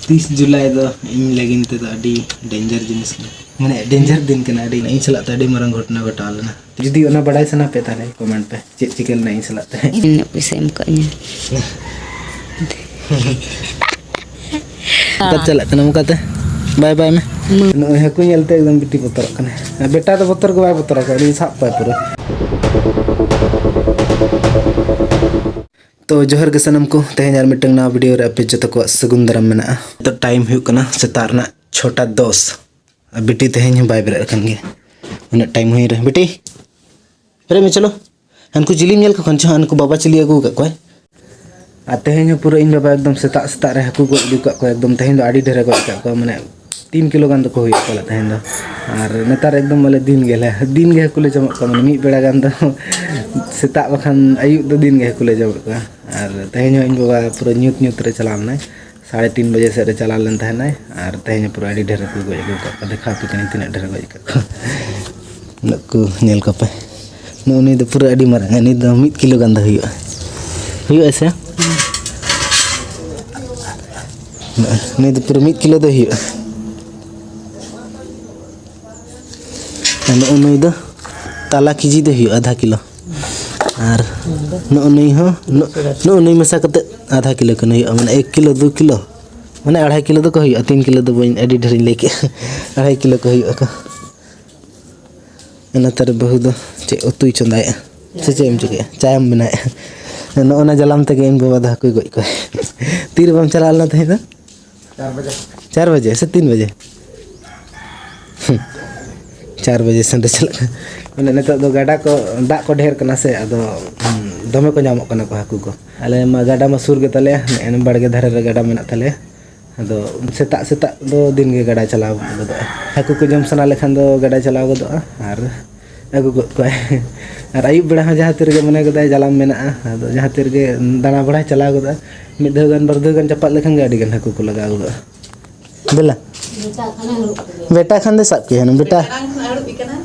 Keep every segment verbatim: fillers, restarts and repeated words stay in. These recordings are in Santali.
ᱛᱤᱥ ᱡᱩᱞᱟᱭ ᱫᱚ ᱤᱧ ᱞᱟᱹᱜᱤᱫ ᱛᱮᱫᱚ ᱟᱹᱰᱤ ᱰᱮᱧᱡᱟᱨ ᱡᱤᱱᱤᱥ ᱠᱟᱱᱟ, ᱢᱟᱱᱮ ᱰᱮᱧᱡᱟᱨ ᱫᱤᱱ ᱠᱟᱱᱟ, ᱟᱹᱰᱤ ᱤᱧ ᱥᱟᱞᱟᱜ ᱛᱮ ᱟᱹᱰᱤ ᱢᱟᱨᱟᱝ ᱜᱷᱚᱴᱚᱱᱟ ᱜᱷᱚᱴᱟᱣ ᱞᱮᱱᱟ᱾ ᱡᱩᱫᱤ ᱚᱱᱟ ᱵᱟᱲᱟᱭ ᱥᱟᱱᱟ ᱯᱮ, ᱛᱟᱦᱞᱮ ᱠᱚᱢᱮᱱᱴ ᱯᱮ ᱪᱮᱫ ᱪᱤᱠᱟᱹ ᱞᱮᱱᱟ ᱤᱧ ᱥᱟᱞᱟᱜ ᱛᱮ᱾ ᱤᱧ ᱩᱱᱟᱹᱜ ᱯᱚᱭᱥᱟ ᱮᱢ ᱠᱟᱜ ᱤᱧᱟᱹ᱾ ᱚᱠᱟ ᱪᱟᱞᱟᱜ ᱠᱟᱱᱟ ᱚᱱᱠᱟᱛᱮ? ᱵᱟᱭ ᱵᱟᱭ ᱢᱮ᱾ ᱢᱟ᱾ ᱱᱚᱜᱼᱚᱭ ᱦᱟᱹᱠᱩ ᱧᱮᱞᱛᱮ ᱮᱠᱫᱚᱢ ᱵᱤᱴᱤ ᱵᱚᱛᱚᱨᱚᱜ ᱠᱟᱱᱟ᱾ ᱵᱮᱴᱟ ᱫᱚ ᱵᱚᱛᱚᱨ ᱜᱮ ᱵᱟᱭ ᱵᱚᱛᱚᱨ ᱟᱠᱚᱣᱟ, ᱩᱱᱤ ᱥᱟᱵ ᱠᱚᱣᱟᱭ ᱯᱩᱨᱟᱹ᱾ ᱛᱚ ᱡᱚᱦᱟᱨ ᱜᱮ ᱥᱟᱱᱟᱢ ᱠᱚ, ᱛᱮᱦᱮᱧ ᱟᱨ ᱢᱤᱫᱴᱟᱝ ᱱᱟᱣᱟ ᱵᱷᱤᱰᱤᱭᱳ ᱨᱮ ᱟᱯᱮ ᱡᱚᱛᱚ ᱠᱚᱣᱟᱜ ᱥᱟᱹᱜᱩᱱ ᱫᱟᱨᱟᱢ ᱢᱮᱱᱟᱜᱼᱟ᱾ ᱱᱤᱛᱚᱜ ᱴᱟᱭᱤᱢ ᱦᱩᱭᱩᱜ ᱠᱟᱱᱟ ᱥᱮᱛᱟᱜ ᱨᱮᱱᱟᱜ ᱪᱷᱚᱴᱟ ᱫᱚᱥ᱾ ᱟᱨ ᱵᱤᱴᱤ ᱛᱮᱦᱮᱧ ᱦᱚᱸ ᱵᱟᱭ ᱵᱮᱨᱮᱫ ᱟᱠᱟᱱ ᱜᱮᱭᱟ᱾ ᱩᱱᱟᱹᱜ ᱴᱟᱭᱤᱢ ᱦᱩᱭ ᱨᱮ, ᱵᱤᱴᱤ, ᱵᱮᱨᱮᱫ ᱢᱮ, ᱪᱚᱞᱚ᱾ ᱦᱟᱱᱠᱩ ᱡᱤᱞᱤᱢ ᱧᱮᱞ ᱠᱚ ᱠᱷᱟᱱ ᱪᱚ, ᱦᱟᱱᱠᱩ ᱵᱟᱵᱟ ᱪᱤᱞᱤ ᱟᱹᱜᱩ ᱟᱠᱟᱫ ᱠᱚᱣᱟᱭ᱾ ᱟᱨ ᱛᱮᱦᱮᱧ ᱦᱚᱸ ᱯᱩᱨᱟᱹ ᱤᱧ ᱵᱟᱵᱟ ᱮᱠᱫᱚᱢ ᱥᱮᱛᱟᱜ ᱥᱮᱛᱟᱜ ᱨᱮ ᱦᱟᱹᱠᱩ ᱜᱚᱡ ᱟᱹᱜᱩ ᱠᱟᱜ ᱠᱚᱣᱟ᱾ ᱮᱠᱫᱚᱢ ᱛᱮᱦᱮᱧ ᱫᱚ ᱟᱹᱰᱤ ᱰᱷᱮᱨᱮ ᱜᱚᱡ ᱠᱟᱜ ᱠᱚᱣᱟ, ᱢᱟᱱᱮ ᱛᱤᱱ ᱠᱤᱞᱳ ᱜᱟᱱ ᱫᱚᱠᱚ ᱦᱩᱭᱩᱜ ᱯᱟᱞᱮ ᱛᱮᱦᱮᱧ ᱫᱚ᱾ ᱟᱨ ᱱᱮᱛᱟᱨ ᱮᱠᱫᱚᱢ ᱵᱚᱞᱮ ᱫᱤᱱ ᱜᱮᱞᱮ, ᱫᱤᱱ ᱜᱮ ᱦᱟᱹᱠᱩ ᱞᱮ ᱡᱚᱢᱮᱫ ᱠᱚᱣᱟ, ᱢᱟᱱᱮ ᱢᱤᱫ ᱵᱮᱲᱟ ᱜᱟᱱ ᱫᱚ ᱥᱮᱛᱟᱜ ᱵᱟᱠᱷᱟᱱ ᱟᱹᱭᱩᱵ ᱫᱚ ᱫᱤᱱ ᱜᱮ ᱦᱟᱹᱠᱩ ᱞᱮ ᱡᱚᱢᱮᱫ ᱠᱚᱣᱟ᱾ ᱟᱨ ᱛᱮᱦᱮᱧ ᱦᱚᱸ ᱤᱧ ᱵᱟᱵᱟ ᱯᱩᱨᱟᱹ ᱧᱩᱛ ᱧᱩᱛ ᱨᱮ ᱪᱟᱞᱟᱣ ᱞᱮᱱᱟᱭ, ᱥᱟᱲᱮ ᱛᱤᱱ ᱵᱟᱡᱮ ᱥᱮᱫ ᱨᱮ ᱪᱟᱞᱟᱣ ᱞᱮᱱ ᱛᱟᱦᱮᱱᱟᱭ᱾ ᱟᱨ ᱛᱮᱦᱮᱧ ᱯᱩᱨᱟᱹ ᱟᱹᱰᱤ ᱰᱷᱮᱨ ᱦᱟᱹᱠᱩ ᱜᱚᱡ ᱟᱹᱜᱩ ᱠᱟᱜ ᱠᱚᱣᱟ᱾ ᱫᱮᱠᱷᱟᱣ ᱟᱯᱮ ᱠᱟᱹᱱᱟᱹᱧ ᱛᱤᱱᱟᱹᱜ ᱰᱷᱮᱨ ᱜᱚᱡ ᱠᱟᱜ ᱠᱚᱣᱟ᱾ ᱱᱩᱠᱩ ᱧᱮᱞ ᱠᱚᱯᱮ, ᱱᱩᱜᱼᱩ ᱱᱩᱭ ᱫᱚ ᱯᱩᱨᱟᱹ ᱟᱹᱰᱤ ᱢᱟᱨᱟᱝ, ᱱᱩᱭ ᱫᱚ ᱢᱤᱫ ᱠᱤᱞᱳ ᱜᱟᱱ ᱫᱚ ᱦᱩᱭᱩᱜᱼᱟ᱾ ᱦᱩᱭᱩᱜᱼᱟ ᱥᱮ? ᱱᱩᱭ ᱫᱚ ᱯᱩᱨᱟᱹ ᱢᱤᱫ ᱠᱤᱞᱳ ᱫᱚ ᱦᱩᱭᱩᱜᱼᱟ᱾ ᱟᱨ ᱱᱩᱜᱼᱩ ᱱᱩᱭ ᱫᱚ ᱛᱟᱞᱟ ᱠᱮᱡᱤ ᱫᱚ ᱦᱩᱭᱩᱜᱼᱟ, ᱟᱫᱷᱟ ᱠᱤᱞᱳ᱾ ᱟᱨ ᱱᱩᱜᱼᱩ ᱱᱩᱭ ᱦᱚᱸ, ᱱᱩᱜᱼᱩ ᱱᱩᱭ ᱢᱮᱥᱟ ᱠᱟᱛᱮ ᱟᱫᱷᱟ ᱠᱤᱞᱳ ᱠᱟᱱᱟ ᱦᱩᱭᱩᱜᱼᱟ, ᱢᱟᱱᱮ ᱮᱠ ᱠᱤᱞᱳ, ᱫᱩ ᱠᱤᱞᱳ, ᱢᱟᱱᱮ ᱟᱲᱟᱭ ᱠᱤᱞᱳ ᱫᱚᱠᱚ ᱦᱩᱭᱩᱜᱼᱟ, ᱛᱤᱱ ᱠᱤᱞᱳ ᱫᱚ ᱵᱟᱹᱧ, ᱟᱹᱰᱤ ᱰᱷᱮᱨᱤᱧ ᱞᱟᱹᱭ ᱠᱮᱜᱼᱟ᱾ ᱟᱲᱟᱭ ᱠᱤᱞᱳ ᱠᱚ ᱦᱩᱭᱩᱜᱼᱟ ᱠᱚ᱾ ᱚᱱᱟᱛᱮ ᱨᱮ ᱵᱟᱹᱦᱩ ᱫᱚ ᱪᱮᱫ ᱩᱛᱩᱭ ᱪᱚᱸᱫᱟᱭᱮᱜᱼᱟ ᱥᱮ ᱪᱮᱫ ᱮᱢ ᱪᱤᱠᱟᱹᱭᱟ? ᱪᱟᱭᱮᱢ ᱵᱮᱱᱟᱣᱮᱜᱼᱟ᱾ ᱱᱚᱜᱼᱚ ᱱᱟ ᱡᱟᱞᱟᱢ ᱛᱮᱜᱮ ᱤᱧ ᱵᱟᱵᱟ ᱫᱚ ᱦᱟᱹᱠᱩᱭ ᱜᱚᱡ ᱠᱚᱣᱟ᱾ ᱛᱤᱨᱮ ᱵᱟᱢ ᱪᱟᱞᱟᱣ ᱞᱮᱱᱟ ᱛᱮᱦᱮᱧ ᱫᱚ? ᱪᱟᱨ ᱵᱟᱡᱮ᱾ ᱪᱟᱨ ᱵᱟᱡᱮ ᱥᱮ ᱛᱤᱱ ᱵᱟᱡᱮ? ᱦᱩᱸ᱾ ᱪᱟᱨ ᱵᱟᱡᱮ ᱥᱮᱱ ᱨᱮ ᱪᱟᱞᱟᱜ ᱠᱟᱱᱟ᱾ ᱢᱟᱱᱮ ᱱᱤᱛᱚᱜ ᱫᱚ ᱜᱟᱰᱟ ᱠᱚ, ᱫᱟᱜ ᱠᱚ ᱰᱷᱮᱨ ᱠᱟᱱᱟ ᱥᱮ, ᱟᱫᱚ, ᱦᱩᱸ, ᱫᱚᱢᱮ ᱠᱚ ᱧᱟᱢᱚᱜ ᱠᱟᱱᱟ ᱠᱚ ᱦᱟᱹᱠᱩ ᱠᱚ᱾ ᱟᱞᱮ ᱢᱟ ᱜᱟᱰᱟ ᱢᱟ ᱥᱩᱨ ᱜᱮ ᱛᱟᱞᱮᱭᱟ, ᱱᱮᱜᱼᱮ ᱵᱟᱲᱜᱮ ᱫᱷᱟᱨᱮ ᱨᱮ ᱜᱟᱰᱟ ᱢᱮᱱᱟᱜ ᱛᱟᱞᱮᱭᱟ᱾ ᱟᱫᱚ ᱥᱮᱛᱟᱜ ᱥᱮᱛᱟᱜ ᱫᱚ ᱫᱤᱱ ᱜᱮ ᱜᱟᱰᱟᱭ ᱪᱟᱞᱟᱣ ᱜᱚᱫᱚᱜᱼᱟ᱾ ᱦᱟᱹᱠᱩ ᱠᱚ ᱡᱚᱢ ᱥᱟᱱᱟ ᱞᱮᱠᱷᱟᱱ ᱫᱚ ᱜᱟᱰᱟᱭ ᱪᱟᱞᱟᱣ ᱜᱚᱫᱚᱜᱼᱟ ᱟᱨ ᱟᱹᱜᱩ ᱜᱚᱫ ᱠᱚᱣᱟᱭ᱾ ᱟᱨ ᱟᱹᱭᱩᱵ ᱵᱮᱲᱟ ᱦᱚᱸ ᱡᱟᱦᱟᱸ ᱛᱤ ᱨᱮᱜᱮ ᱢᱚᱱᱮ ᱜᱚᱫᱟᱭ ᱡᱟᱞᱟᱢ ᱢᱮᱱᱟᱜᱼᱟ, ᱟᱫᱚ ᱡᱟᱦᱟᱸ ᱛᱤ ᱨᱮᱜᱮ ᱫᱟᱬᱟ ᱵᱟᱲᱟᱭ ᱪᱟᱞᱟᱣ ᱜᱚᱫᱚᱜᱼᱟ᱾ ᱢᱤᱫ ᱫᱷᱟᱣ ᱜᱟᱱ, ᱵᱟᱨ ᱫᱷᱟᱣ ᱜᱟᱱ ᱪᱟᱯᱟᱫ ᱞᱮᱠᱷᱟᱱ ᱜᱮ ᱟᱹᱰᱤ ᱜᱟᱱ ᱦᱟᱹᱠᱩ ᱠᱚ ᱞᱟᱜᱟᱣ ᱜᱚᱫᱚᱜᱼᱟ᱾ ᱫᱮᱞᱟ᱾ ᱵᱮᱴᱟ ᱠᱷᱟᱱ ᱫᱚ ᱥᱟᱵ ᱠᱮᱭᱟ ᱦᱩᱱᱟᱹᱝ, ᱵᱮᱴᱟ᱾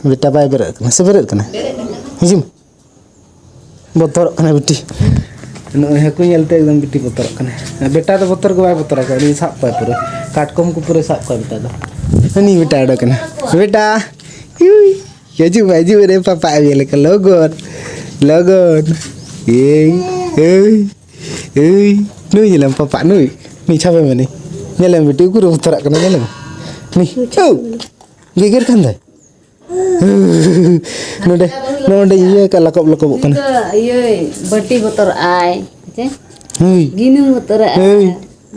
ᱵᱮᱴᱟ ᱵᱟᱭ ᱵᱮᱨᱮᱫ ᱠᱟᱱᱟ ᱥᱮ ᱵᱮᱨᱮᱫ ᱠᱟᱱᱟ? ᱦᱤᱡᱩᱜ ᱢᱮ᱾ ᱵᱚᱛᱚᱨᱚᱜ ᱠᱟᱱᱟ ᱵᱤᱴᱤ᱾ ᱱᱚᱜᱼᱚᱭ ᱦᱟᱹᱠᱩ ᱧᱮᱞᱛᱮ ᱮᱠᱫᱚᱢ ᱵᱤᱴᱤ ᱵᱚᱛᱚᱨᱚᱜ ᱠᱟᱱᱟ᱾ ᱟᱨ ᱵᱮᱴᱟ ᱫᱚ ᱵᱚᱛᱚᱨ ᱜᱮ ᱵᱟᱭ ᱵᱚᱛᱚᱨ ᱟᱠᱚᱣᱟ, ᱩᱱᱤ ᱥᱟᱵ ᱠᱚᱣᱟᱭ ᱯᱩᱨᱟᱹ᱾ ᱠᱟᱴᱠᱚᱢ ᱠᱚ ᱯᱩᱨᱟᱹ ᱥᱟᱵ ᱠᱚᱣᱟ ᱵᱮᱴᱟ ᱫᱚ᱾ ᱦᱟᱹᱱᱤ ᱵᱮᱴᱟ ᱚᱰᱚᱠ ᱮᱱᱟ᱾ ᱵᱮᱴᱟ, ᱦᱤᱭᱩᱭ, ᱦᱤᱡᱩᱜ ᱢᱮ, ᱦᱤᱡᱩᱜ ᱢᱮ ᱨᱮ, ᱯᱟᱯᱟ ᱟᱹᱜᱩᱭ ᱞᱮᱠᱟ, ᱞᱚᱜᱚᱱ, ᱞᱚᱜᱚᱱ᱾ ᱮᱭ, ᱮᱭ, ᱮᱭ, ᱱᱩᱭ ᱧᱮᱞᱮᱢ ᱯᱟᱯᱟ, ᱱᱩᱭ, ᱱᱩᱭ ᱪᱷᱟᱯᱮ ᱢᱮ ᱱᱩᱭ᱾ ᱧᱮᱞᱮᱢ ᱵᱤᱴᱤ ᱩᱠᱩᱨᱮ ᱵᱚᱛᱚᱨᱟᱜ ᱠᱟᱱᱟ, ᱧᱮᱞᱮᱢ᱾ ᱱᱩᱭ, ᱳ, ᱜᱮᱜᱮᱨ ᱠᱟᱱ ᱫᱚᱭ᱾ ᱱᱚᱰᱮ, ᱱᱚᱰᱮ ᱤᱭᱟᱹ ᱠᱟ ᱞᱟᱠᱚᱵ ᱞᱟᱠᱚᱵᱚᱜ ᱠᱟᱱᱟ᱾ ᱤᱭᱟᱹ, ᱵᱟᱹᱴᱤ ᱵᱚᱛᱚᱨ ᱟᱭ᱾ ᱪᱮ? ᱦᱳᱭ᱾ ᱜᱤᱱᱟᱹ ᱵᱚᱛᱚᱨ ᱟᱭ᱾ ᱦᱳᱭ᱾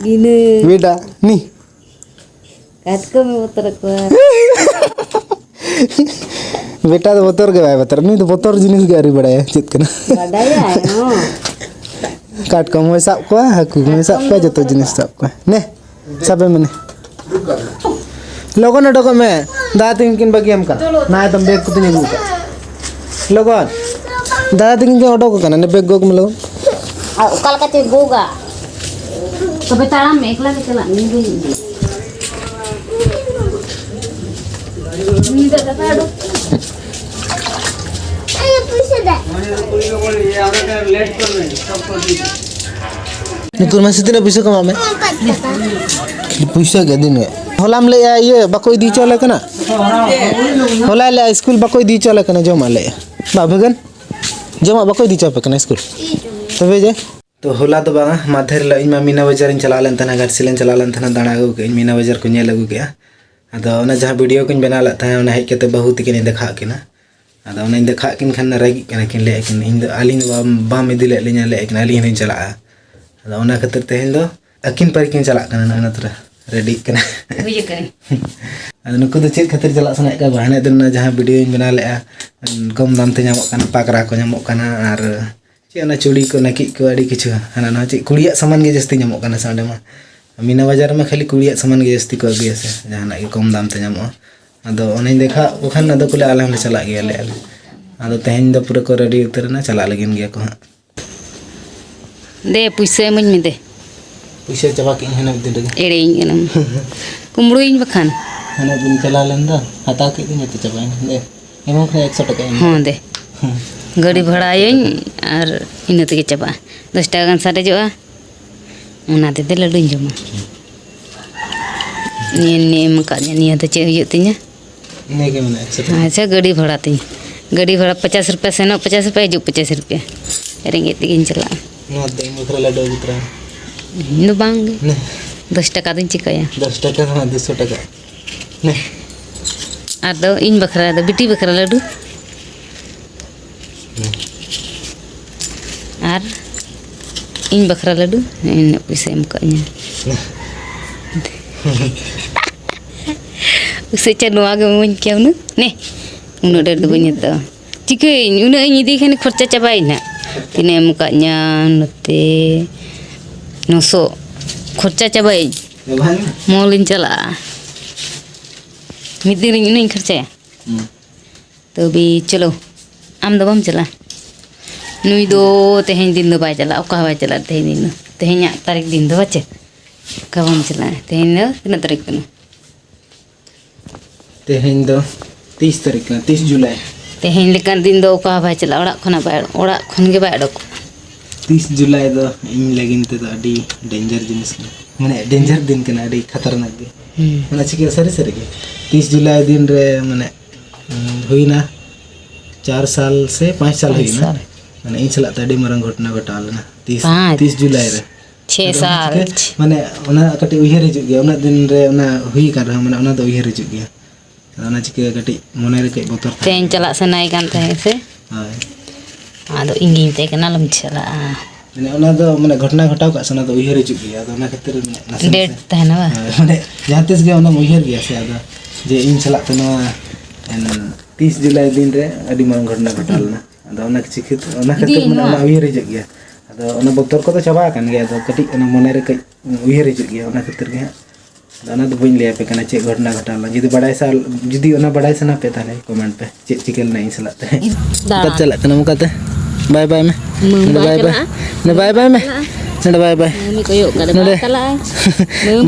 ᱜᱤᱱᱟᱹ᱾ ᱵᱮᱴᱟ, ᱱᱤ᱾ ᱠᱟᱴᱠᱚᱢ ᱵᱚᱛᱚᱨ ᱠᱚᱣᱟ᱾ ᱵᱮᱴᱟ ᱫᱚ ᱵᱚᱛᱚᱨ ᱜᱮ ᱵᱟᱭ ᱵᱚᱛᱚᱨ᱾ ᱩᱱᱤ ᱫᱚ ᱵᱚᱛᱚᱨ ᱡᱤᱱᱤᱥ ᱜᱮ ᱟᱹᱣᱨᱤ ᱵᱟᱲᱟᱭᱟ ᱪᱮᱫ ᱠᱟᱱᱟ᱾ ᱵᱟᱰᱟᱭᱟᱭ ᱦᱚᱸ᱾ ᱠᱟᱴᱠᱚᱢ ᱦᱚᱸᱭ ᱥᱟᱵ ᱠᱚᱣᱟ, ᱦᱟᱹᱠᱩ ᱦᱚᱸᱭ ᱥᱟᱵ ᱠᱚᱣᱟ, ᱡᱚᱛᱚ ᱡᱤᱱᱤᱥ ᱥᱟᱵ ᱠᱚᱣᱟ᱾ ᱱᱮ, ᱥᱟᱵᱮ ᱢᱮ ᱱᱮ᱾ ᱞᱚᱜᱚᱱ ᱚᱰᱚᱠᱚᱜ ᱢᱮ᱾ ᱫᱟᱫᱟ ᱛᱤᱠᱤᱱ ᱠᱤᱱ ᱵᱟᱹᱜᱤᱭᱟᱢ ᱠᱟᱱᱟ᱾ ᱱᱟ ᱮᱠᱫᱚᱢ ᱵᱮᱜᱽ ᱠᱚ ᱛᱤᱧ ᱟᱹᱜᱩ ᱠᱟᱜ᱾ ᱞᱚᱜᱚᱱ᱾ ᱫᱟᱫᱟ ᱛᱤᱠᱤᱱ ᱠᱤᱱ ᱚᱰᱚᱠ ᱟᱠᱟᱱᱟ᱾ ᱱᱮ ᱵᱮᱜᱽ ᱜᱚᱜ ᱢᱮ ᱞᱚᱜᱚᱱ᱾ ᱟᱨ ᱚᱠᱟ ᱞᱮᱠᱟ ᱪᱚᱭ ᱜᱚᱜᱟ᱾ ᱛᱚᱵᱮ ᱛᱟᱲᱟᱢ ᱢᱮ, ᱮᱠᱞᱟ ᱜᱮ ᱪᱟᱞᱟᱜ ᱢᱮ, ᱤᱧ ᱵᱟᱹᱧ ᱤᱫᱤᱭᱟ᱾ ᱩᱱᱤ ᱫᱚ ᱫᱟᱠᱟ ᱩᱰᱩᱠ᱾ ᱱᱩᱠᱩᱨ ᱢᱟᱥᱮ ᱛᱤᱱᱟᱹᱜ ᱯᱩᱭᱥᱟᱹ ᱠᱚ ᱮᱢᱟᱜ ᱢᱮ? ᱯᱩᱭᱥᱟᱹ ᱜᱮ ᱫᱤᱱ ᱜᱮ᱾ ᱦᱚᱞᱟᱢ ᱞᱟᱹᱭᱮᱜᱼᱟ ᱤᱭᱟᱹ ᱵᱟᱠᱚ ᱤᱫᱤ ᱦᱚᱪᱚ ᱟᱞᱮ ᱠᱟᱱᱟ᱾ ᱦᱚᱞᱟᱭ ᱞᱟᱹᱭᱮᱜᱼᱟ ᱥᱠᱩᱞ ᱵᱟᱠᱚ ᱤᱫᱤ ᱦᱚᱪᱚ ᱟᱞᱮ ᱠᱟᱱᱟ ᱡᱚᱢᱟᱜ ᱞᱟᱹᱭᱮᱜᱼᱟ᱾ ᱵᱟᱵᱮ ᱜᱟᱱ ᱡᱚᱢᱟᱜ ᱵᱟᱠᱚ ᱤᱫᱤ ᱦᱚᱪᱚ ᱟᱯᱮ ᱠᱟᱱᱟ ᱥᱠᱩᱞ᱾ ᱛᱚᱵᱮ ᱡᱮ ᱛᱚ ᱦᱚᱞᱟ ᱫᱚ ᱵᱟᱝᱟ, ᱢᱟᱫᱷᱮᱨ ᱦᱤᱞᱳᱜ ᱤᱧ ᱢᱟ ᱢᱤᱱᱟ ᱵᱟᱡᱟᱨᱤᱧ ᱪᱟᱞᱟᱣ ᱞᱮᱱ ᱛᱟᱦᱮᱱᱟ, ᱜᱷᱟᱴᱥᱤᱞᱟᱹᱧ ᱪᱟᱞᱟᱣ ᱞᱮᱱ ᱛᱟᱦᱮᱱᱟ, ᱫᱟᱬᱟ ᱟᱹᱜᱩ ᱠᱮᱜᱼᱟᱹᱧ, ᱢᱤᱱᱟ ᱵᱟᱡᱟᱨ ᱠᱚ ᱧᱮᱞ ᱟᱹᱜᱩ ᱠᱮᱜᱼᱟ᱾ ᱟᱫᱚ ᱚᱱᱟ ᱡᱟᱦᱟᱸ ᱵᱷᱤᱰᱤᱭᱳ ᱠᱚᱧ ᱵᱮᱱᱟᱣ ᱞᱮᱫ ᱛᱟᱦᱮᱸᱫ, ᱚᱱᱟ ᱦᱮᱡ ᱠᱟᱛᱮ ᱵᱟᱹᱦᱩ ᱛᱤᱠᱤᱱᱤᱧ ᱫᱮᱠᱷᱟᱣᱟᱫ ᱠᱤᱱᱟ᱾ ᱟᱫᱚ ᱚᱱᱟᱧ ᱫᱮᱠᱷᱟᱣᱟᱫ ᱠᱤᱱ ᱠᱷᱟᱱ ᱨᱟᱹᱜᱤᱜ ᱠᱟᱱᱟ ᱠᱤᱱ, ᱞᱟᱹᱭᱮᱫ ᱠᱤᱱ, "ᱤᱧ ᱫᱚ, ᱟᱹᱞᱤᱧ ᱫᱚ ᱵᱟᱢ, ᱵᱟᱢ ᱤᱫᱤ ᱞᱮᱫ ᱞᱤᱧᱟ", ᱞᱟᱹᱭᱮᱫ ᱠᱤᱱ, "ᱟᱹᱞᱤᱧ ᱦᱚᱸᱞᱤᱧ ᱪᱟᱞᱟᱜᱼᱟ᱾" ᱟᱫᱚ ᱚᱱᱟ ᱠᱷᱟᱹᱛᱤᱨ ᱛᱮᱦᱮᱧ ᱫᱚ ᱟᱹᱠᱤᱱ ᱯᱟᱹᱨᱤ ᱠᱤᱱ ᱪᱟᱞᱟᱜ ᱠᱟᱱᱟ, ᱱᱚᱜᱼᱚᱭ ᱱᱚᱛᱮ ᱨᱮ ᱨᱮᱰᱤᱜ ᱠᱟᱱᱟ᱾ ᱵᱩᱡᱽ ᱠᱟᱹᱱᱟᱹᱧ᱾ ᱟᱫᱚ ᱱᱩᱠᱩ ᱫᱚ ᱪᱮᱫ ᱠᱷᱟᱹᱛᱤᱨ ᱪᱟᱞᱟᱜ ᱥᱟᱱᱟᱭᱮᱫ ᱠᱚᱣᱟ, ᱦᱟᱱᱮ ᱫᱤᱱ ᱚᱱᱟ ᱡᱟᱦᱟᱸ ᱵᱷᱤᱰᱤᱭᱳᱧ ᱵᱮᱱᱟᱣ ᱞᱮᱫᱼᱟ, ᱠᱚᱢ ᱫᱟᱢ ᱛᱮ ᱧᱟᱢᱚᱜ ᱠᱟᱱᱟ, ᱯᱟᱜᱽᱨᱟ ᱠᱚ ᱧᱟᱢᱚᱜ ᱠᱟᱱᱟ, ᱟᱨ ᱪᱮᱫ ᱚᱱᱟ ᱪᱩᱲᱤ ᱠᱚ, ᱱᱟᱹᱠᱤᱡ ᱠᱚ, ᱟᱹᱰᱤ ᱠᱤᱪᱷᱩ ᱦᱟᱱᱟ ᱱᱟᱣᱟ, ᱪᱮᱫ ᱠᱩᱲᱤᱭᱟᱜ ᱥᱟᱢᱟᱱ ᱜᱮ ᱡᱟᱹᱥᱛᱤ ᱧᱟᱢᱚᱜ ᱠᱟᱱᱟ ᱥᱮ ᱚᱸᱰᱮ ᱢᱟ᱾ ᱢᱤᱱᱟ ᱵᱟᱡᱟᱨ ᱨᱮᱢᱟ ᱠᱷᱟᱹᱞᱤ ᱠᱩᱲᱤᱭᱟᱜ ᱥᱟᱢᱟᱱ ᱜᱮ ᱡᱟᱹᱥᱛᱤ ᱠᱚ ᱟᱹᱜᱩᱭᱟ ᱥᱮ, ᱡᱟᱦᱟᱱᱟᱜ ᱜᱮ ᱠᱚᱢ ᱫᱟᱢ ᱛᱮ ᱧᱟᱢᱚᱜᱼᱟ᱾ ᱟᱫᱚ ᱚᱱᱮᱧ ᱫᱮᱠᱷᱟᱣᱟᱫ ᱠᱚ ᱠᱷᱟᱱ ᱟᱫᱚ ᱠᱚ ᱞᱟᱹᱭᱟ, "ᱟᱞᱮ ᱦᱚᱸᱞᱮ ᱪᱟᱞᱟᱜ ᱜᱮᱭᱟ, ᱞᱟᱹᱭᱮᱫᱼᱟ ᱞᱮ᱾" ᱟᱫᱚ ᱛᱮᱦᱮᱧ ᱫᱚ ᱯᱩᱨᱟᱹ ᱠᱚ ᱨᱮᱰᱤ ᱩᱛᱟᱹᱨ ᱮᱱᱟ, ᱪᱟᱞᱟᱜ ᱞᱟᱹᱜᱤᱫ ᱜᱮᱭᱟ ᱠᱚ ᱦᱟᱸᱜ᱾ ᱫᱮ, ᱯᱩᱭᱥᱟᱹ ᱤᱢᱟᱹᱧ ᱢᱮ ᱫᱮ᱾ ᱯᱩᱭᱥᱟᱹ ᱪᱟᱵᱟ ᱠᱮᱫ ᱟᱹᱧ ᱦᱟᱱᱮ ᱢᱤᱫ ᱫᱤᱱ ᱨᱮᱜᱮ᱾ ᱮᱲᱮᱭᱤᱧ ᱠᱟᱱᱟᱢ᱾ ᱠᱩᱢᱵᱽᱲᱩᱭᱤᱧ ᱵᱟᱠᱷᱟᱱ᱾ ᱦᱟᱱᱮ ᱢᱤᱫ ᱫᱤᱱ ᱪᱟᱞᱟᱣ ᱞᱮᱱ ᱫᱚ, ᱦᱟᱛᱟᱣ ᱠᱮᱫ ᱫᱚᱧ, ᱡᱚᱛᱚ ᱪᱟᱵᱟᱭᱮᱱᱟ᱾ ᱫᱮ, ᱮᱢᱟᱢ ᱠᱷᱟᱱ ᱮᱠᱥᱚ ᱴᱟᱠᱟ ᱮᱢ ᱢᱮ᱾ ᱦᱚᱸ ᱫᱮ᱾ ᱦᱮᱸ᱾ ᱜᱟᱹᱰᱤ ᱵᱷᱟᱲᱟᱭᱟᱹᱧ ᱟᱨ ᱤᱱᱟᱹ ᱛᱮᱜᱮ ᱪᱟᱵᱟᱜᱼᱟ᱾ ᱫᱚᱥ ᱴᱟᱠᱟ ᱜᱟᱱ ᱥᱟᱨᱮᱡᱚᱜᱼᱟ, ᱚᱱᱟ ᱛᱮᱫᱚ ᱞᱟᱹᱰᱩᱧ ᱡᱚᱢᱟ᱾ ᱱᱤᱭᱟᱹ ᱱᱤᱭᱟᱹ ᱮᱢ ᱟᱠᱟᱫ ᱞᱤᱧᱟ, ᱱᱤᱭᱟᱹ ᱫᱚ ᱪᱮᱫ ᱦᱩᱭᱩᱜ ᱛᱤᱧᱟ? ᱤᱱᱟᱹᱜᱮ ᱢᱮᱱᱟᱜᱼᱟ, ᱮᱠᱥᱚ ᱴᱟᱠᱟ᱾ ᱟᱪᱪᱷᱟ, ᱜᱟᱹᱰᱤ ᱵᱷᱟᱲᱟ ᱛᱤᱧ, ᱜᱟᱹᱰᱤ ᱵᱷᱟᱲᱟ ᱯᱚᱪᱟᱥ ᱨᱩᱯᱤᱭᱟ ᱥᱮᱱᱚᱜ, ᱯᱚᱪᱟᱥ ᱨᱩᱯᱤᱭᱟ ᱦᱤᱡᱩᱜ, ᱯᱚᱪᱟᱥ ᱨᱩᱯᱤᱭᱟ᱾ ᱨᱮᱸᱜᱮᱡ ᱛᱮᱜᱮᱧ ᱪᱟᱞᱟᱜᱼᱟ᱾ ᱱᱚᱣᱟ ᱫᱚ ᱤᱧ ᱵᱟᱠᱷᱨᱟ ᱞᱟᱹᱰᱩ ᱟᱹᱜᱩ ᱛᱚᱨᱟᱭ ᱢᱮ᱾ ᱤᱧ ᱫᱚ ᱵᱟᱝ ᱜᱮ᱾ ᱱᱮ᱾ ᱫᱚᱥ ᱴᱟᱠᱟ ᱫᱚᱧ ᱪᱤᱠᱟᱹᱭᱟ? ᱫᱚᱥ ᱴᱟᱠᱟ ᱫᱚ ᱵᱟᱝ, ᱫᱩᱥᱚ ᱴᱟᱠᱟ᱾ ᱱᱮ᱾ ᱟᱫᱚ ᱤᱧ ᱵᱟᱠᱷᱨᱟ ᱫᱚ, ᱵᱤᱴᱤ ᱵᱟᱠᱷᱨᱟ ᱞᱟᱹᱰᱩ᱾ ᱟᱨ ᱤᱧ ᱵᱟᱠᱷᱨᱟ ᱞᱟᱹᱰᱩ ᱤᱱᱟᱹᱜ ᱯᱚᱭᱥᱟ ᱮᱢ ᱠᱟᱜ ᱤᱧᱟᱹ᱾ ᱩᱥᱟᱹᱫ ᱪᱟ ᱱᱚᱣᱟ ᱜᱮ ᱮᱢᱟᱹᱧ ᱠᱮᱭᱟ ᱩᱱᱟᱹᱜ᱾ ᱱᱮ, ᱩᱱᱟᱹᱜ ᱰᱷᱮᱨ ᱫᱚ ᱵᱟᱹᱧ ᱦᱟᱛᱟᱣᱟ᱾ ᱪᱤᱠᱟᱹᱭᱟᱹᱧ, ᱩᱱᱟᱹᱜ ᱤᱧ ᱤᱫᱤᱭ ᱠᱷᱟᱱ ᱠᱷᱚᱨᱪᱟ ᱪᱟᱵᱟᱭᱟᱹᱧ ᱦᱟᱸᱜ᱾ ᱛᱤᱱᱟᱹᱜ ᱮᱢ ᱠᱟᱜ ᱤᱧᱟ ᱱᱚᱛᱮ? ᱱᱚᱥᱚ᱾ ᱠᱷᱚᱨᱪᱟ ᱪᱟᱵᱟᱭᱟᱹᱧ᱾ ᱪᱟᱵᱟᱭ ᱢᱮ᱾ ᱢᱚᱞ ᱤᱧ ᱪᱟᱞᱟᱜᱼᱟ᱾ ᱢᱤᱫ ᱫᱤᱱ ᱨᱤᱧ ᱩᱱᱟᱹᱜ ᱤᱧ ᱠᱷᱚᱨᱪᱟᱭᱟ? ᱦᱩᱸ᱾ ᱛᱚᱵᱮ ᱪᱚᱞᱚ, ᱟᱢ ᱫᱚ ᱵᱟᱢ ᱪᱟᱞᱟᱜᱼᱟ? ᱱᱩᱭ ᱫᱚ ᱛᱮᱦᱮᱧ ᱫᱤᱱ ᱫᱚ ᱵᱟᱭ ᱪᱟᱞᱟᱜᱼᱟ, ᱚᱠᱟ ᱦᱚᱸ ᱵᱟᱭ ᱪᱟᱞᱟᱜᱼᱟ ᱛᱮᱦᱮᱧ ᱫᱤᱱ ᱫᱚ᱾ ᱛᱮᱦᱮᱧᱟᱜ ᱛᱟᱹᱨᱤᱠᱷ ᱫᱤᱱ ᱫᱚ ᱵᱟᱪᱮ? ᱚᱠᱟ ᱵᱟᱢ ᱪᱟᱞᱟᱜᱼᱟ? ᱛᱮᱦᱮᱧ ᱫᱚ ᱛᱤᱱᱟᱹᱜ ᱛᱟᱹᱨᱤᱠᱷ ᱠᱟᱱᱟ? ᱛᱮᱦᱮᱧ ᱫᱚ ᱛᱤᱥ ᱛᱟᱹᱨᱤᱠᱷ ᱠᱟᱱᱟ? ᱛᱤᱥ ᱡᱩᱞᱟᱭ᱾ ᱛᱮᱦᱮᱧ ᱞᱮᱠᱟᱱ ᱫᱤᱱ ᱫᱚ ᱚᱠᱟ ᱦᱚᱸ ᱵᱟᱭ ᱪᱟᱞᱟᱜᱼᱟ, ᱚᱲᱟᱜ ᱠᱷᱚᱱᱟᱜ ᱵᱟᱭ, ᱚᱲᱟᱜ ᱠᱷᱚᱱ ᱜᱮ ᱵᱟᱭ ᱚᱰᱚᱠᱚᱜᱼᱟ᱾ ᱛᱤᱥ ᱡᱩᱞᱟᱭ ᱫᱚ ᱤᱧ ᱞᱟᱹᱜᱤᱫ ᱛᱮᱫᱚ ᱟᱹᱰᱤ ᱰᱮᱧᱡᱟᱨ ᱡᱤᱱᱤᱥ ᱠᱟᱱᱟ, ᱢᱟᱱᱮ ᱰᱮᱧᱡᱟᱨ ᱫᱤᱱ ᱠᱟᱱᱟ, ᱟᱹᱰᱤ ᱠᱷᱟᱛᱟᱨᱱᱟᱠ ᱜᱮ᱾ ᱦᱩᱸ᱾ ᱢᱟᱱᱮ ᱪᱤᱠᱟᱹ ᱥᱟᱹᱨᱤ ᱥᱟᱹᱨᱤ ᱜᱮ ᱛᱤᱥ ᱡᱩᱞᱟᱭ ᱫᱤᱱ ᱨᱮ, ᱢᱟᱱᱮ ᱦᱩᱭᱱᱟ ᱪᱟᱨ ᱥᱟᱞ ᱥᱮ ᱯᱟᱸᱪ ᱥᱟᱞ ᱯᱟᱸᱪ ᱦᱩᱭᱱᱟ᱾ ᱥᱟᱞ᱾ ᱢᱟᱱᱮ ᱤᱧ ᱥᱟᱞᱟᱜ ᱛᱮ ᱟᱹᱰᱤ ᱢᱟᱨᱟᱝ ᱜᱷᱚᱴᱚᱱᱟ ᱜᱷᱚᱴᱟᱣ ᱞᱮᱱᱟ ᱛᱤᱥ, ᱯᱟᱸᱪ᱾ ᱛᱤᱥ ᱡᱩᱞᱟᱭ ᱨᱮ᱾ ᱪᱷᱮ ᱟᱫᱚ ᱚᱱᱟ ᱥᱟᱞ᱾ ᱪᱤᱠᱟᱹ, ᱢᱟᱱᱮ ᱚᱱᱟ ᱠᱟᱹᱴᱤᱡ ᱩᱭᱦᱟᱹᱨ ᱦᱤᱡᱩᱜ ᱜᱮᱭᱟ, ᱩᱱᱟᱹᱜ ᱫᱤᱱ ᱨᱮ ᱚᱱᱟ ᱦᱩᱭ ᱟᱠᱟᱱ ᱨᱮᱦᱚᱸ, ᱢᱟᱱᱮ ᱚᱱᱟ ᱫᱚ ᱩᱭᱦᱟᱹᱨ ᱦᱤᱡᱩᱜ ᱜᱮᱭᱟ᱾ ᱟᱫᱚ ᱚᱱᱟ ᱪᱤᱠᱟᱹ ᱠᱟᱹᱴᱤᱡ ᱢᱚᱱᱮ ᱨᱮ ᱠᱟᱹᱡ ᱵᱚᱛᱚᱨ ᱛᱟᱦᱮᱸ ᱛᱮᱦᱮᱧ ᱠᱟᱱᱟ᱾ ᱪᱟᱞᱟᱜ ᱥᱟᱱᱟᱭᱮ ᱠᱟᱱ ᱛᱟᱦᱮᱸᱫ ᱥᱮ? ᱦᱳᱭ᱾ ᱟᱫᱚ ᱤᱧ ᱜᱤᱧ ᱢᱮᱛᱟᱭ ᱠᱟᱱᱟ, "ᱟᱞᱚᱢ ᱪᱟᱞᱟᱜᱼᱟ᱾" ᱢᱟᱱᱮ ᱚᱱᱟ ᱫᱚ, ᱢᱟᱱᱮ ᱜᱷᱚᱴᱚᱱᱟ ᱜᱷᱚᱴᱟᱣ ᱠᱟᱜ ᱥᱮ, ᱚᱱᱟ ᱫᱚ ᱩᱭᱦᱟᱹᱨ ᱦᱤᱡᱩᱜ ᱜᱮᱭᱟ᱾ ᱟᱫᱚ ᱚᱱᱟ ᱠᱷᱟᱹᱛᱤᱨ ᱢᱟᱱᱮ ᱱᱟᱥᱮ ᱰᱮᱴ ᱱᱟᱥᱮ ᱛᱟᱦᱮᱱᱟ ᱵᱟᱝ? ᱦᱳᱭ, ᱢᱟᱱᱮ ᱡᱟᱦᱟᱸ ᱛᱤᱥ ᱜᱮ ᱚᱱᱟᱢ ᱩᱭᱦᱟᱹᱨ ᱜᱮᱭᱟ ᱥᱮ, ᱟᱫᱚ ᱡᱮ ᱤᱧ ᱥᱟᱞᱟᱜ ᱛᱮ ᱱᱚᱣᱟ, ᱮᱱ, ᱛᱤᱥ ᱡᱩᱞᱟᱭ ᱫᱤᱱ ᱨᱮ ᱟᱹᱰᱤ ᱢᱟᱨᱟᱝ ᱜᱷᱚᱴᱚᱱᱟ ᱜᱷᱚᱴᱟᱣ ᱞᱮᱱᱟ᱾ ᱟᱫᱚ ᱚᱱᱟ ᱪᱤᱠᱟᱹ, ᱚᱱᱟ ᱠᱷᱟᱹᱛᱤᱨ ᱤᱫᱤᱭᱟᱹᱧ ᱢᱟᱱᱮ ᱱᱚᱣᱟ᱾ ᱚᱱᱟ ᱩᱭᱦᱟᱹᱨ ᱦᱤᱡᱩᱜ ᱜᱮᱭᱟ᱾ ᱟᱫᱚ ᱚᱱᱟ ᱵᱚᱛᱚᱨ ᱠᱚᱫᱚ ᱪᱟᱵᱟ ᱟᱠᱟᱱ ᱜᱮᱭᱟ, ᱟᱫᱚ ᱠᱟᱹᱴᱤᱡ ᱚᱱᱟ ᱢᱚᱱᱮ ᱨᱮ ᱠᱟᱹᱡ ᱩᱭᱦᱟᱹᱨ ᱦᱤᱡᱩᱜ ᱜᱮᱭᱟ, ᱚᱱᱟ ᱠᱷᱟᱹᱛᱤᱨ ᱜᱮ ᱦᱟᱸᱜ᱾ ᱟᱫᱚ ᱚᱱᱟ ᱫᱚ ᱵᱟᱹᱧ ᱞᱟᱹᱭ ᱟᱯᱮ ᱠᱟᱱᱟ ᱪᱮᱫ ᱜᱷᱚᱴᱚᱱᱟ ᱜᱷᱚᱴᱟᱣ ᱞᱮᱱᱟ᱾ ᱡᱩᱫᱤ ᱵᱟᱲᱟᱭ ᱥᱟ-, ᱡᱩᱫᱤ ᱚᱱᱟ ᱵᱟᱲᱟᱭ ᱥᱟᱱᱟ ᱯᱮ, ᱛᱟᱦᱚᱞᱮ ᱠᱚᱢᱮᱱᱴ ᱯᱮ ᱪᱮᱫ ᱪᱤᱠᱟᱹ ᱞᱮᱱᱟ ᱤᱧ ᱥᱟᱞᱟᱜ ᱛᱮ᱾ ᱫᱟᱬᱟᱱ᱾ ᱚᱠᱟᱛᱮ ᱪᱟᱞᱟᱜ ᱠᱟᱱᱟᱢ ᱚᱠᱟᱛᱮ? ᱵᱟᱭ ᱵᱟᱭ ᱢᱮ᱾ ᱢᱟᱹᱭ ᱱᱚᱰᱮ ᱵᱟᱭ ᱵᱟᱭ ᱵᱟᱭ᱾ ᱪᱟᱞᱟᱜᱼᱟ? ᱱᱚᱰᱮ ᱵᱟᱭ ᱵᱟᱭ᱾ ᱪᱟᱞᱟᱜᱼᱟ᱾ ᱱᱚᱰᱮ ᱵᱟᱭ ᱵᱟᱭ᱾ ᱢᱟᱹᱭ ᱠᱚᱭᱚᱜ ᱠᱟᱫᱟ, ᱱᱚᱰᱮ᱾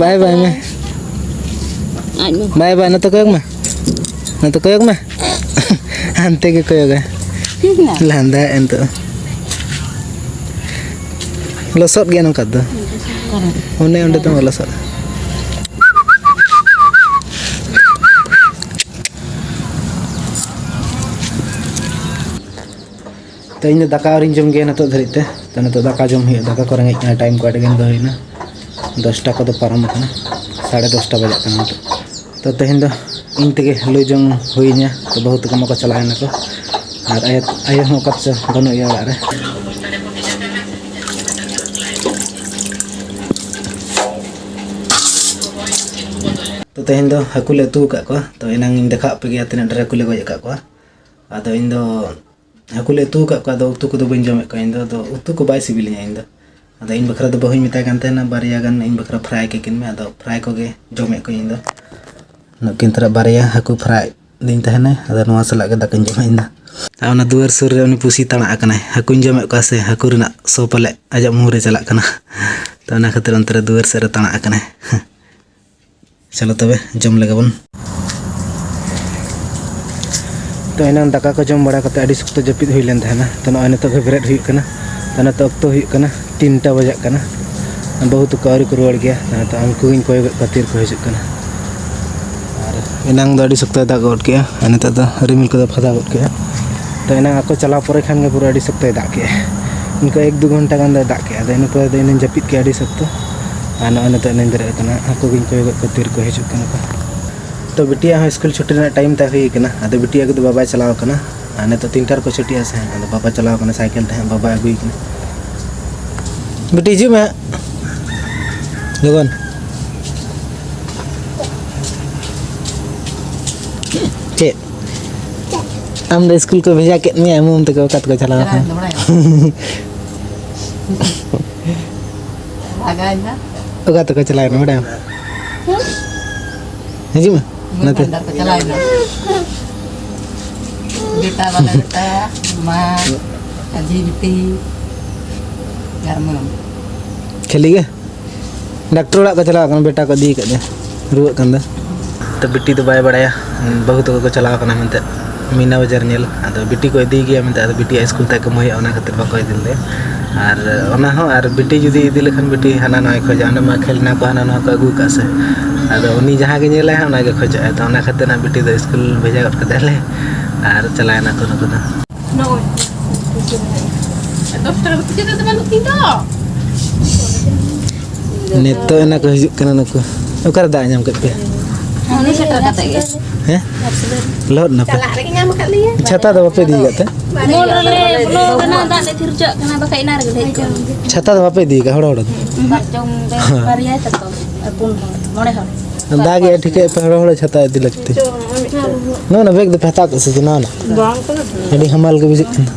ᱵᱟᱭ ᱵᱟᱭ ᱪᱟᱞᱟᱜᱼᱟ᱾ ᱢᱮ᱾ ᱟᱡ ᱢᱟ᱾ ᱵᱟᱭ ᱵᱟᱭ, ᱱᱚᱛᱮ ᱠᱚᱭᱚᱜ ᱢᱮ᱾ ᱱᱚᱛᱮ ᱠᱚᱭᱚᱜ ᱢᱮ᱾ ᱦᱟᱱᱛᱮ ᱜᱮ ᱠᱚᱭᱚᱜᱟ᱾ ᱞᱟᱸᱫᱟ ᱮᱱ ᱛᱚ᱾ ᱞᱚᱥᱚᱫ ᱜᱮᱭᱟ ᱱᱚᱝᱠᱟ ᱫᱚ᱾ ᱚᱱᱮ ᱚᱸᱰᱮ ᱫᱚ ᱞᱚᱥᱚᱫ᱾ ᱛᱚ, ᱤᱧ ᱫᱚ ᱫᱟᱠᱟ ᱟᱹᱣᱨᱤᱧ ᱡᱚᱢ ᱜᱮᱭᱟ ᱱᱤᱛᱚᱜ ᱫᱷᱟᱹᱨᱤᱡ ᱛᱮ᱾ ᱛᱚ, ᱱᱤᱛᱚᱜ ᱫᱟᱠᱟ ᱡᱚᱢ ᱦᱩᱭᱩᱜᱼᱟ, ᱫᱟᱠᱟ ᱠᱚ ᱨᱮᱸᱜᱮᱡ ᱠᱟᱱᱟ᱾ ᱴᱟᱭᱤᱢ ᱠᱚ ᱟᱹᱰᱤ ᱜᱟᱱ ᱫᱚ ᱦᱩᱭᱱᱟ, ᱫᱚᱥᱴᱟ ᱠᱚᱫᱚ ᱯᱟᱨᱚᱢ ᱟᱠᱟᱱᱟ, ᱥᱟᱲᱮ ᱫᱚᱥᱴᱟ ᱵᱟᱡᱟᱜ ᱠᱟᱱᱟ ᱱᱤᱛᱚᱜ᱾ ᱛᱚ, ᱛᱮᱦᱮᱧ ᱫᱚ ᱤᱧ ᱛᱮᱜᱮ ᱞᱩ ᱡᱚᱝ ᱦᱩᱭᱤᱧᱟ᱾ ᱛᱚ, ᱵᱟᱹᱦᱩ ᱛᱟᱠᱚ ᱢᱟᱠᱚ ᱪᱟᱞᱟᱣ ᱮᱱᱟ ᱠᱚ, ᱟᱨ ᱟᱭᱳ, ᱟᱭᱳ ᱦᱚᱸ ᱚᱠᱟ ᱛᱮᱪᱚ ᱵᱟᱹᱱᱩᱜ ᱮᱭᱟ ᱚᱲᱟᱜ ᱨᱮ᱾ ᱛᱚ, ᱛᱮᱦᱮᱧ ᱫᱚ ᱦᱟᱹᱠᱩ ᱞᱮ ᱩᱛᱩ ᱟᱠᱟᱫ ᱠᱚᱣᱟ᱾ ᱛᱚ, ᱮᱱᱟᱝ ᱤᱧ ᱫᱮᱠᱷᱟᱣ ᱟᱯᱮ ᱜᱮᱭᱟ ᱛᱤᱱᱟᱹᱜ ᱰᱷᱮᱨ ᱦᱟᱹᱠᱩ ᱞᱮ ᱜᱚᱡ ᱟᱠᱟᱫ ᱠᱚᱣᱟ᱾ ᱟᱫᱚ ᱤᱧ ᱫᱚ ᱦᱟᱹᱠᱩ ᱞᱮ ᱩᱛᱩ ᱟᱠᱟᱫ ᱠᱚᱣᱟ, ᱟᱫᱚ ᱩᱛᱩ ᱠᱚᱫᱚ ᱵᱟᱹᱧ ᱡᱚᱢᱮᱫ ᱠᱚᱣᱟ ᱤᱧ ᱫᱚ, ᱟᱫᱚ ᱩᱛᱩ ᱠᱚ ᱵᱟᱭ ᱥᱤᱵᱤᱞᱤᱧᱟ ᱤᱧ ᱫᱚ᱾ ᱟᱫᱚ ᱤᱧ ᱵᱟᱠᱷᱨᱟ ᱫᱚ ᱵᱟᱹᱦᱩᱧ ᱢᱮᱛᱟᱭ ᱠᱟᱱ ᱛᱟᱦᱮᱱᱟ, "ᱵᱟᱨᱭᱟ ᱜᱟᱱ ᱤᱧ ᱵᱟᱠᱷᱨᱟ ᱯᱷᱨᱟᱭ ᱠᱟᱹᱠᱤᱱ ᱢᱮ", ᱟᱫᱚ ᱯᱷᱨᱟᱭ ᱠᱚᱜᱮ ᱡᱚᱢᱮᱫ ᱠᱚᱣᱟᱧ ᱤᱧ ᱫᱚ᱾ ᱱᱩᱠᱤᱱ ᱛᱚᱨᱟ ᱵᱟᱨᱭᱟ ᱦᱟᱹᱠᱩ ᱯᱷᱨᱟᱭ ᱫᱤᱧ ᱛᱟᱦᱮᱱᱟᱭ, ᱟᱫᱚ ᱱᱚᱣᱟ ᱥᱟᱞᱟᱜ ᱜᱮ ᱫᱟᱠᱟᱧ ᱡᱚᱢᱟ ᱤᱧ ᱫᱚ᱾ ᱟᱨ ᱚᱱᱟ ᱫᱩᱣᱟᱹᱨ ᱥᱩᱨ ᱨᱮ ᱩᱱᱤ ᱯᱩᱥᱤ ᱛᱟᱬᱟᱜ ᱟᱠᱟᱱᱟᱭ, ᱦᱟᱹᱠᱩᱧ ᱡᱚᱢᱮᱫ ᱠᱚᱣᱟ ᱥᱮ, ᱦᱟᱹᱠᱩ ᱨᱮᱱᱟᱜ ᱥᱚ ᱯᱟᱞᱮ ᱟᱡᱟᱜ ᱢᱩ ᱨᱮ ᱪᱟᱞᱟᱜ ᱠᱟᱱᱟ᱾ ᱛᱚ, ᱚᱱᱟ ᱠᱷᱟᱹᱛᱤᱨ ᱚᱱᱛᱮ ᱨᱮ ᱫᱩᱣᱟᱹᱨ ᱥᱮᱫ ᱨᱮ ᱛᱟᱬᱟᱜ ᱟᱠᱟᱱᱟᱭ᱾ ᱪᱚᱞᱚ ᱛᱚᱵᱮ, ᱡᱚᱢ ᱞᱮᱜᱮ ᱵᱚᱱ᱾ ᱛᱚ, ᱮᱱᱟᱝ ᱫᱟᱠᱟ ᱠᱚ ᱡᱚᱢ ᱵᱟᱲᱟ ᱠᱟᱛᱮ ᱟᱹᱰᱤ ᱥᱚᱠᱛᱚ ᱡᱟᱹᱯᱤᱫ ᱦᱩᱭ ᱞᱮᱱ ᱛᱟᱦᱮᱱᱟ᱾ ᱛᱚ, ᱱᱚᱜᱼᱚᱭ ᱱᱤᱛᱚᱜ ᱜᱮ ᱵᱮᱨᱮᱫ ᱦᱩᱭᱩᱜ ᱠᱟᱱᱟ᱾ ᱛᱚ, ᱱᱤᱛᱚᱜ ᱚᱠᱛᱚ ᱦᱩᱭᱩᱜ ᱠᱟᱱᱟ ᱛᱤᱱᱴᱟ ᱵᱟᱡᱟᱜ ᱠᱟᱱᱟ᱾ ᱵᱟᱹᱦᱩ ᱛᱟᱠᱚ ᱟᱹᱣᱨᱤ ᱠᱚ ᱨᱩᱣᱟᱹᱲ ᱜᱮᱭᱟ᱾ ᱛᱚ, ᱱᱤᱛᱚᱜ ᱩᱱᱠᱩ ᱜᱤᱧ ᱠᱚᱭᱚᱜᱮᱫ ᱠᱚᱣᱟ, ᱛᱤᱨᱮᱠᱚ ᱦᱤᱡᱩᱜ ᱠᱟᱱᱟ᱾ ᱟᱨ ᱮᱱᱟᱝ ᱫᱚ ᱟᱹᱰᱤ ᱥᱚᱠᱛᱚᱭ ᱫᱟᱜ ᱜᱚᱫ ᱠᱮᱜᱼᱟ, ᱟᱨ ᱱᱤᱛᱚᱜ ᱫᱚ ᱨᱤᱢᱤᱞ ᱠᱚᱫᱚ ᱯᱷᱟᱫᱟ ᱜᱚᱫ ᱠᱮᱜᱼᱟ᱾ ᱛᱚ, ᱮᱱᱟᱝ ᱟᱠᱚ ᱪᱟᱞᱟᱣ ᱯᱚᱨᱮ ᱠᱷᱟᱱ ᱜᱮ ᱯᱩᱨᱟᱹ ᱟᱹᱰᱤ ᱥᱚᱠᱛᱚᱭ ᱫᱟᱜ ᱠᱮᱜᱼᱟ᱾ ᱤᱱᱠᱟᱹ ᱮᱠ ᱫᱩ ᱜᱷᱚᱱᱴᱟ ᱜᱟᱱ ᱫᱚᱭ ᱫᱟᱜ ᱠᱮᱜᱼᱟ᱾ ᱟᱫᱚ ᱤᱱᱟᱹ ᱯᱚᱨᱮ ᱫᱚ ᱤᱧ ᱫᱚᱧ ᱡᱟᱹᱯᱤᱫ ᱠᱮᱜᱼᱟ ᱟᱹᱰᱤ ᱥᱚᱠᱛᱚ᱾ ᱟᱨ ᱱᱚᱜᱼᱚᱭ ᱱᱤᱛᱚᱜ ᱤᱧ ᱵᱮᱨᱮᱫ ᱟᱠᱟᱱᱟ, ᱦᱟᱹᱠᱩ ᱜᱤᱧ ᱠᱚᱭᱚᱜᱮᱫ ᱠᱚᱣᱟ, ᱛᱤᱨᱮᱠᱚ ᱦᱤᱡᱩᱜ ᱠᱟᱱᱟ ᱠᱚ᱾ ᱛᱚ, ᱵᱤᱴᱤᱭᱟᱜ ᱦᱚᱸ ᱥᱠᱩᱞ ᱪᱷᱩᱴᱤ ᱨᱮᱱᱟᱜ ᱴᱟᱭᱤᱢ ᱛᱟᱭ ᱦᱩᱭ ᱟᱠᱟᱱᱟ᱾ ᱟᱫᱚ ᱵᱤᱴᱤ ᱟᱹᱜᱩ ᱫᱚ ᱵᱟᱵᱟᱭ ᱪᱟᱞᱟᱣ ᱟᱠᱟᱱᱟ, ᱟᱨ ᱱᱤᱛᱚᱜ ᱛᱤᱱᱴᱟ ᱨᱮᱠᱚ ᱪᱷᱩᱴᱤᱜᱼᱟ ᱥᱮ᱾ ᱟᱫᱚ ᱵᱟᱵᱟ ᱪᱟᱞᱟᱣ ᱟᱠᱟᱱᱟ, ᱥᱟᱭᱠᱮᱞ ᱛᱮ ᱦᱟᱸᱜ ᱵᱟᱵᱟᱭ ᱟᱹᱜᱩᱭᱮ ᱠᱟᱱᱟ᱾ ᱵᱤᱴᱤ, ᱦᱤᱡᱩᱜ ᱢᱮ ᱦᱟᱸᱜ ᱞᱚᱜᱚᱱ᱾ ᱪᱮᱫ? ᱟᱢ ᱫᱚ ᱥᱠᱩᱞ ᱠᱚ ᱵᱷᱮᱡᱟ ᱠᱮᱫ ᱢᱮᱭᱟ, ᱮᱢᱟᱢ ᱛᱟᱠᱚ ᱚᱠᱟ ᱛᱮᱠᱚ ᱪᱟᱞᱟᱣ ᱟᱠᱟᱱᱟ? ᱪᱟᱞᱟᱣ ᱮᱱ ᱫᱚ ᱵᱟᱲᱟᱭᱟᱢ᱾ ᱞᱟᱜᱟᱭᱮᱱᱟ᱾ ᱚᱠᱟ ᱛᱮᱠᱚ ᱪᱟᱞᱟᱣ ᱮᱱᱟ ᱵᱟᱲᱟᱭᱟᱢ? ᱦᱤᱡᱩᱜ ᱢᱮ ᱱᱚᱛᱮ᱾ ᱵᱷᱟᱱᱰᱟᱨ ᱠᱚ ᱪᱟᱞᱟᱣ ᱮᱱᱟ᱾ ᱵᱮᱴᱟ ᱵᱟᱞᱟ ᱵᱮᱴᱟ, ᱢᱟ, ᱟᱹᱡᱷᱤ ᱵᱤᱴᱤ, ᱟᱨ ᱢᱟᱹᱢ᱾ ᱠᱷᱟᱹᱞᱤ ᱜᱮ? ᱰᱟᱠᱴᱚᱨ ᱚᱲᱟᱜ ᱠᱚ ᱪᱟᱞᱟᱣ ᱠᱟᱱᱟ, ᱵᱮᱴᱟ ᱠᱚ ᱤᱫᱤ ᱟᱠᱟᱫᱮᱭᱟ, ᱨᱩᱣᱟᱹᱜ ᱠᱟᱱ ᱫᱚ᱾ ᱛᱚ ᱵᱤᱴᱤ ᱫᱚ ᱵᱟᱭ ᱵᱟᱲᱟᱭᱟ, ᱵᱟᱹᱦᱩ ᱛᱟᱠᱚ ᱠᱚ ᱪᱟᱞᱟᱣ ᱠᱟᱱᱟ ᱢᱮᱱᱛᱮ᱾ ᱢᱤᱱᱟ ᱵᱟᱡᱟᱨ ᱧᱮᱞ᱾ ᱟᱫᱚ ᱵᱤᱴᱤ ᱠᱚ ᱤᱫᱤᱭ ᱜᱮᱭᱟ ᱢᱮᱱᱛᱮ, ᱟᱫᱚ ᱵᱤᱴᱤ ᱥᱠᱩᱞ ᱛᱟᱭ ᱠᱟᱹᱢᱦᱟᱹᱭᱟ, ᱚᱱᱟ ᱠᱷᱟᱹᱛᱤᱨ ᱵᱟᱠᱚ ᱤᱫᱤ ᱞᱮᱫᱮᱭᱟ᱾ ᱟᱨ ᱚᱱᱟ ᱦᱚᱸ, ᱟᱨ ᱵᱤᱴᱤ ᱡᱩᱫᱤ ᱤᱫᱤ ᱞᱮᱠᱷᱟᱱ ᱵᱤᱴᱤ ᱦᱟᱱᱟ ᱱᱚᱣᱟᱭ ᱠᱷᱚᱡᱟ, ᱚᱸᱰᱮ ᱢᱟ ᱠᱷᱮᱞᱱᱟ ᱠᱚ ᱦᱟᱱᱟ ᱱᱚᱣᱟ ᱠᱚ ᱟᱹᱜᱩ ᱠᱟᱜᱼᱟ ᱥᱮ, ᱟᱫᱚ ᱩᱱᱤ ᱡᱟᱦᱟᱸ ᱜᱮ ᱧᱮᱞᱟᱭ ᱦᱟᱸᱜ ᱚᱱᱟ ᱜᱮ ᱠᱷᱚᱡᱚᱜᱼᱟᱭ᱾ ᱛᱚ ᱚᱱᱟ ᱠᱷᱟᱹᱛᱤᱨ ᱦᱟᱸᱜ ᱵᱤᱴᱤ ᱫᱚ ᱥᱠᱩᱞ ᱵᱷᱮᱡᱟ ᱜᱚᱫ ᱠᱟᱫᱮᱭᱟᱞᱮ ᱟᱨ ᱪᱟᱞᱟᱣᱮᱱᱟ ᱠᱚ ᱱᱩᱠᱩ ᱫᱚ᱾ ᱱᱚᱜᱼᱚᱭ ᱫᱚᱥ ᱴᱟᱠᱟ ᱫᱚ ᱯᱩᱭᱥᱟᱹ ᱫᱚ ᱵᱟᱹᱱᱩᱜ ᱛᱤᱧ ᱫᱚ᱾ ᱱᱤᱛᱚᱜ ᱮᱱᱟ ᱠᱚ ᱦᱤᱡᱩᱜ ᱠᱟᱱᱟ ᱱᱩᱠᱩ᱾ ᱚᱠᱟᱨᱮ ᱫᱟᱜ ᱧᱟᱢ ᱠᱮᱫ ᱯᱮᱭᱟ? ᱩᱱᱤ ᱥᱮᱴᱮᱨ ᱠᱟᱛᱮ ᱜᱮ᱾ ᱦᱮᱸ? ᱞᱚᱦᱚᱫ ᱱᱟᱯᱮ? ᱪᱟᱞᱟᱜ ᱨᱮᱜᱮ ᱧᱟᱢ ᱟᱠᱟᱫ ᱞᱮᱭᱟ᱾ ᱪᱷᱟᱛᱟ ᱫᱚ ᱵᱟᱯᱮ ᱤᱫᱤ ᱟᱠᱟᱫ ᱛᱮ? ᱢᱚᱞ ᱨᱮᱞᱮ ᱵᱚᱞᱚ ᱠᱟᱱᱟ, ᱫᱟᱜ ᱞᱮ ᱛᱷᱤᱨ ᱦᱚᱪᱚᱣᱟᱜ ᱠᱟᱱᱟ, ᱵᱟᱠᱷᱟᱡ ᱮᱱᱟᱝ ᱨᱮᱜᱮ ᱞᱮ ᱦᱮᱡ ᱠᱚᱜᱼᱟ᱾ ᱪᱷᱟᱛᱟ ᱫᱚ ᱵᱟᱯᱮ ᱤᱫᱤ ᱟᱠᱟᱫ ᱦᱚᱲ ᱦᱚᱲ ᱫᱚ? ᱵᱟᱨ ᱡᱚᱝ ᱨᱮ ᱦᱮᱸ᱾ ᱵᱟᱨᱭᱟ ᱪᱟᱛᱚᱢ, ᱟᱨ ᱯᱩᱱ ᱦᱚᱲ, ᱢᱚᱬᱮ ᱦᱚᱲ᱾ ᱫᱟᱜ ᱜᱮ ᱴᱷᱤᱠᱟᱹᱭ ᱯᱮ, ᱦᱚᱲ ᱦᱚᱲ ᱪᱷᱟᱛᱟ ᱤᱫᱤ ᱞᱟᱹᱠᱛᱤ᱾ ᱱᱚᱣᱟ ᱱᱚᱣᱟ ᱵᱮᱜᱽ ᱫᱚᱯᱮ ᱦᱟᱛᱟᱣ ᱠᱟᱜ ᱥᱮ ᱪᱮᱫ? ᱱᱚᱣᱟ ᱱᱚᱣᱟ? ᱵᱟᱝ ᱠᱟᱱᱟ᱾ ᱟᱹᱰᱤ ᱦᱟᱢᱟᱞ ᱜᱮ ᱵᱩᱡᱷᱟᱹᱜ ᱠᱟᱱᱟ᱾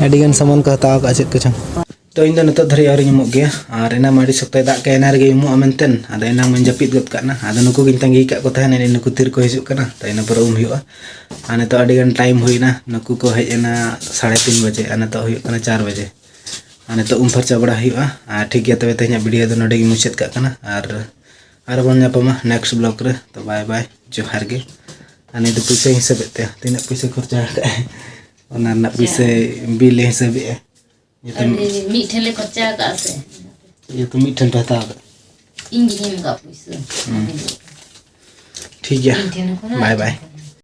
ᱟᱹᱰᱤ ᱜᱟᱱ ᱥᱟᱢᱟᱱ ᱠᱚ ᱦᱟᱛᱟᱣ ᱠᱟᱜᱼᱟ, ᱪᱮᱫ ᱠᱚᱪᱚᱝ᱾ ᱛᱚ, ᱤᱧ ᱫᱚ ᱱᱤᱛᱚᱜ ᱫᱷᱟᱹᱨᱤᱡ ᱟᱹᱣᱨᱤᱧ ᱩᱢᱩᱜ ᱜᱮᱭᱟ, ᱟᱨ ᱮᱱᱟᱝ ᱢᱟ ᱟᱹᱰᱤ ᱥᱚᱠᱛᱚᱭ ᱫᱟᱜ ᱠᱮᱜᱼᱟ, ᱮᱱᱟᱝ ᱨᱮᱜᱮ ᱩᱢᱩᱜᱼᱟ ᱢᱮᱱᱛᱮ, ᱟᱫᱚ ᱮᱱᱟᱝ ᱢᱟᱧ ᱡᱟᱹᱯᱤᱫ ᱜᱚᱫ ᱠᱟᱜ ᱱᱟ᱾ ᱟᱫᱚ ᱱᱩᱠᱩ ᱜᱤᱧ ᱛᱟᱺᱜᱤ ᱠᱟᱜ ᱠᱚ ᱛᱟᱦᱮᱱ, ᱱᱩᱠᱩ ᱛᱤᱨᱮᱠᱚ ᱦᱤᱡᱩᱜ ᱠᱟᱱᱟ, ᱛᱚ ᱤᱱᱟᱹ ᱯᱚᱨᱮ ᱩᱢ ᱦᱩᱭᱩᱜᱼᱟ᱾ ᱟᱨ ᱱᱤᱛᱚᱜ ᱟᱹᱰᱤ ᱜᱟᱱ time ᱦᱩᱭᱱᱟ, ᱱᱩᱠᱩ ᱠᱚ ᱦᱮᱡ ᱮᱱᱟ ᱥᱟᱲᱮ ᱛᱤᱱ ᱵᱟᱡᱮ, ᱟᱨ ᱱᱤᱛᱚᱜ ᱦᱩᱭᱩᱜ ᱠᱟᱱᱟ ᱪᱟᱨ ᱵᱟᱡᱮ᱾ ᱟᱨ ᱱᱤᱛᱚᱜ ᱩᱢ ᱯᱷᱟᱨᱪᱟ ᱵᱟᱲᱟ ᱦᱩᱭᱩᱜᱼᱟ, ᱟᱨ ᱴᱷᱤᱠ ᱜᱮᱭᱟ, ᱛᱚᱵᱮ ᱛᱮᱦᱮᱧᱟᱜ video ᱫᱚ ᱱᱚᱰᱮ ᱜᱤᱧ ᱢᱩᱪᱟᱹᱫ ᱠᱟᱜ ᱠᱟᱱᱟ, ᱟᱨ ᱟᱨ ᱵᱚᱱ ᱧᱟᱯᱟᱢᱟ next vlog ᱨᱮ᱾ ᱛᱚ, bye bye, ᱡᱚᱦᱟᱨ ᱜᱮ᱾ ᱟᱨ ᱱᱤᱛ ᱫᱚ ᱯᱩᱭᱥᱟᱹᱧ ᱦᱤᱥᱟᱹᱵᱮᱫ ᱛᱟᱭᱟ, ᱛᱤᱱᱟᱹᱜ ᱯᱩᱭᱥᱟᱹ ᱠᱷᱚᱨᱪᱟ ᱟᱠᱟᱫᱼᱟᱭ, ᱚᱱᱟ ᱨᱮᱱᱟᱜ ᱯᱩᱭᱥᱟᱹ bill ᱮ ᱦᱤᱥᱟᱹᱵᱮᱫᱼᱟ᱾ ᱡᱚᱛᱚ ᱟᱹᱰᱤ ᱢᱤᱫ ᱴᱷᱮᱱ ᱞᱮ ᱠᱷᱚᱨᱪᱟ ᱟᱠᱟᱫᱼᱟ ᱥᱮ᱾ ᱡᱚᱛᱚ ᱢᱤᱫ ᱴᱷᱮᱱ ᱯᱮ ᱦᱟᱛᱟᱣ ᱟᱠᱟᱫ᱾ ᱤᱧ ᱜᱤᱧ ᱮᱢ ᱟᱠᱟᱫ ᱯᱩᱭᱥᱟᱹ᱾ ᱦᱩᱸ᱾ ᱴᱷᱤᱠ ᱜᱮᱭᱟ᱾ ᱤᱧ ᱴᱷᱮᱱ ᱠᱷᱚᱱᱟᱜ bye bye᱾